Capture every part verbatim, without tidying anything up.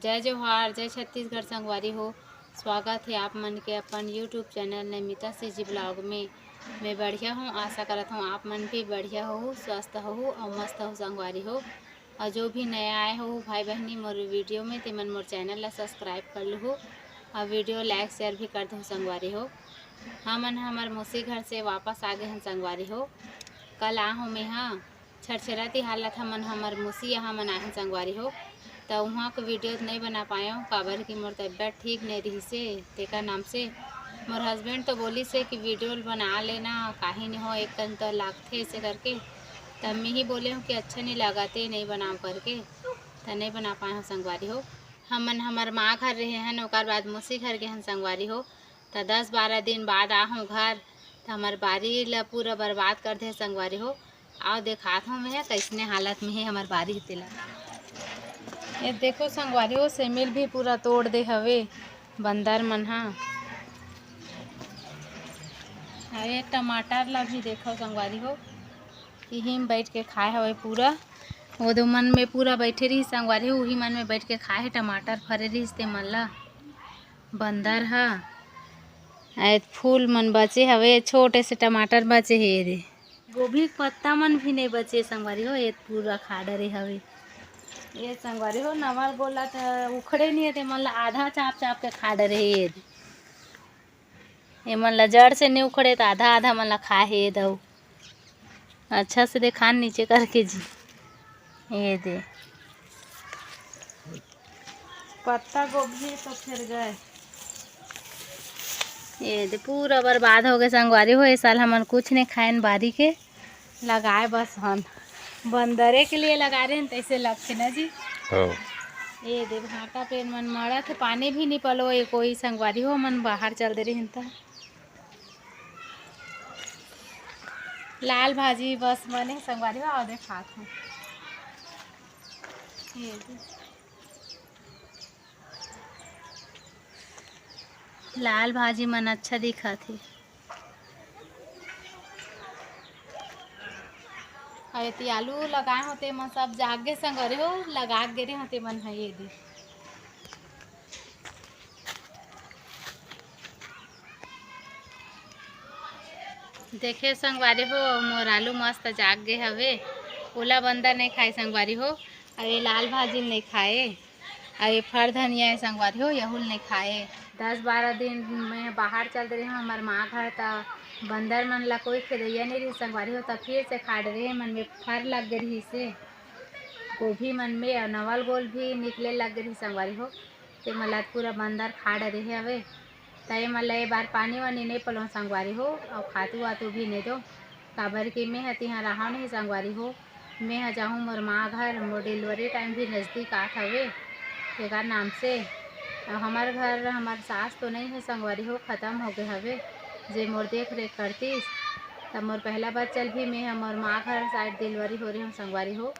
जय जोहार, जय छत्तीसगढ़ संगवारी हो। स्वागत हे आप मन के अपन YouTube चैनल नैमिता सीजी ब्लॉग में। मैं बढ़िया हूँ, आशा करत हूँ आप मन भी बढ़िया हो, स्वस्थ हो और मस्त हो संगवारी हो। और जो भी नया आए हो भाई बहनी मोर वीडियो में, ते मन मोर चैनल ला सब्सक्राइब कर लूहू और वीडियो लाइक शेयर भी कर दो संगवारी हो। हमन हमर मौसी घर से वापस आ गए हन संगवारी हो। कल आ हूँ मैं हाँ छरछेरा तिहार ला हमन हमर मौसी यहाँ मनाए हन संगवारी हो। त उहाँ के वीडियो नइ बना पाएँव, काबर कि मोर तबियत ठीक नइ रिहिसे, तेकर नाम से मोर हस्बैंड तो बोलिस हे कि वीडियो बना लेना, काहे नइ हो, एक कन तो लागथे ऐसे करके। त मैं ही बोले हूँ कि अच्छा नइ लागत हे, नइ बनाव करके, त नइ बना पाए हूँ संगवारी हो। हमन हमर माँ घर रहे हन, ओकर बाद मौसी घर गे हन संगवारी हो। त दस बारह दिन बाद आ हूँ घर, त हमर बारी ल पूरा बर्बाद कर दे संगवारी हो। आओ देखात हूँ मैं कइसने हालत में हे हमर बारी ह तेला। ये देखो संगवारी हो, सेमी ल भी पूरा तोड़ दे हवे बंदर मन ह। अउ ये टमाटर ला भी देखो संगवारी हो, इही में बैठ के खाए हवे पूरा। वो दो मन में पूरा बैठे रहिस संगवारी हो, उही मन में बैठ के खाए हे, टमाटर फरे रहिस ते मन ला बंदर ह। ए फूल मन बचे हवे, छोटे से टमाटर बचे हे ये दे। गोभी के पत्ता मन भी नइ बचे संगवारी हो, ये पूरा खा डरे हवे। ये संगवारी हो, नवल गोला त उखड़े नइ हे, ते मन ला आधा चाप चाप के खा डरे हे ये दे। ये मन ला जड़ से नइ उखड़े त आधा आधा मन ला खा हे ये दऊ। अच्छा से देखान नीचे करके जी। ये दे। पत्ता गोभी तो फिर गए। ये दे पूरा बर्बाद हो गए संगवारी हो। ये साल हमन कुछ नइ खाएन बारी के, लगाए बस हन। बंदरे के लिए लगा रहे हैं, तैसे लगते ना जी। हाँ। ये दे भाटा पेड़ मन मड़त हे, पानी भी नइ पलो ये कोई संगवारी हो, मन बाहर चल दे रहे हैं त। लाल भाजी बस बने संगवारी हो, अउ देखात हूँ। ये दे। लाल भाजी मन अच्छा दिखत हे। अउ एती आलू लगाए हों, ते मन सब जाग गे संगवारी हो, लगा गे रहे हों, ते मन ह ये दे। देखे संगवारी हो, मोर आलू मस्त जाग गे हवे, ओला बंदर नइ खाए संगवारी हो। अउ ये लाल भाजी नइ खाए, अउ ये फर धनिया हे संगवारी हो, यहू ल नइ खाए। दस बारह दिन मैं बाहर चल दे रहे हूँ हमर माँ घर, त बंदर मन ला कोई खेदैया नइ रहिस संगवारी हो, त फिर से खा डरे हे मन में फर लग गे रहिस हे। गोभी मन में अउ नवल गोल भी निकले लग गे रहिस संगवारी हो, ते मन ला पूरा बंदर खा डरे हे हवे। त ये मन ल ए बार पानी वानी नइ पलों संगवारी हो, अउ खातू वातू भी नइ दो, काबर कि मेंह तिहां रहाव नहीं संगवारी हो। मेंह जाहूं मोर माँ घर, मोर डिलीवरी टाइम भी नजदीक आत हवे, तेकर नाम से। अउ हमर घर, हमर सास तो नइ हे संगवारी हो, खतम हो गे हवे, जे मोर देख रेख करतिस। त मोर पहला बच्चा ल भी मेंह मोर माँ घर साइड डिलीवरी हो रहे हों संगवारी हो।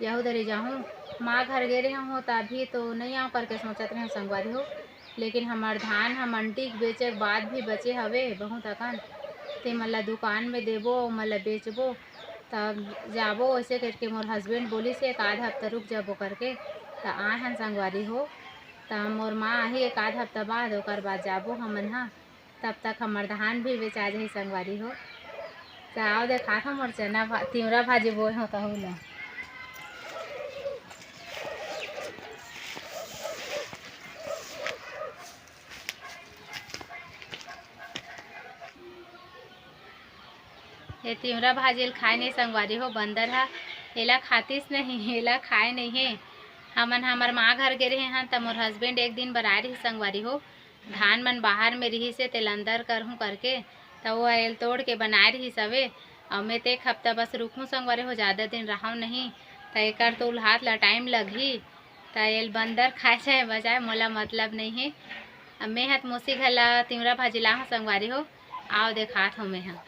यहू दरी जाहूँ, माँ घर गे रहे हों, त अभी तो नइ आँव करके सोचत रहे हों संगवारी हो, लेकिन हमर धान ह मंडी के बेचे के बाद भी बचे हवे बहुत अकन, ते मन ला दुकान में देबो, ओमन ला बेचबो, तब जाबो। ऐसे करके मोर हस्बैंड बोलिस एक आध हफ्ता रुक जाबो करके, त आए हन संगवारी हो। त मोर माँ आही एक आध हफ्ता बाद, ओकर बाद जाबो हमन ह। तब तक हमर धान भी बेचा जाही संगवारी हो। त आओ देखात हूँ मोर चना भा-, तिवरा भाजी बोए हों तहू ला। ये तिवरा भाजी ल खाए नहीं संगवारी हो, बंदर ह एला खातिस नहीं, एला खाए नहीं हे। हमन हमर माँ घर गे रहे हन, त मोर हस्बैंड एक दिन बर आए रहिस संगवारी हो, धान मन बाहर में रिहिस हे, तेला अंदर करहूँ करके, त वो एल तोड़ के बनाए रिहिस हवे। अउ मैं ते एक हफ्ता बस रुकहूँ संगवारी हो, जादा दिन रहव नहीं, त एकर तो उल्हात ला टाइम लगही, त एल बंदर खाए चाहे बचाए, मोला मतलब नहीं हे। अब मैं ह त मोसी घर ला तिवरा भाजी लाहूँ संगवारी हो, आओ देखात हों मैं ह।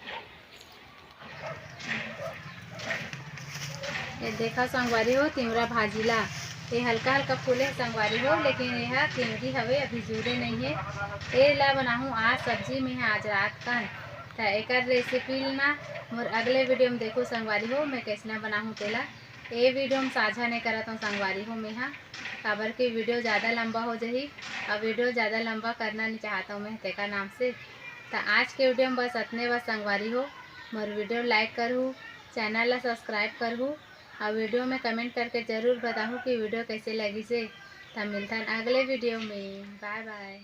ये देखा संगवारी हो, तिवरा भाजी ला, ये हल्का हल्का फूले हे संगवारी हो, लेकिन ये हा तिवरी हवे, अभी जूरे नहीं हे। ये ला बनाहूँ आज सब्जी में, आज रात कन। त एकर रेसिपी ना मोर अगले वीडियो में देखो संगवारी हो, मैं कैसना बनाहूँ तेला। ए वीडियो में साझा नहीं करत हूँ संगवारी हो मेहा, काबर कि वीडियो ज़्यादा लंबा हो जाही। अब वीडियो ज़्यादा लंबा करना नहीं चाहता हूँ मैं तेका नाम से। तो आज के वीडियो में बस अतने बस संगवारी हो। मोर वीडियो लाइक करहू, चैनल ला सब्सक्राइब करहू, और वीडियो में कमेंट करके ज़रूर बताहू कि वीडियो कैसे लगी से। तब मिलथन अगले वीडियो में। बाय बाय।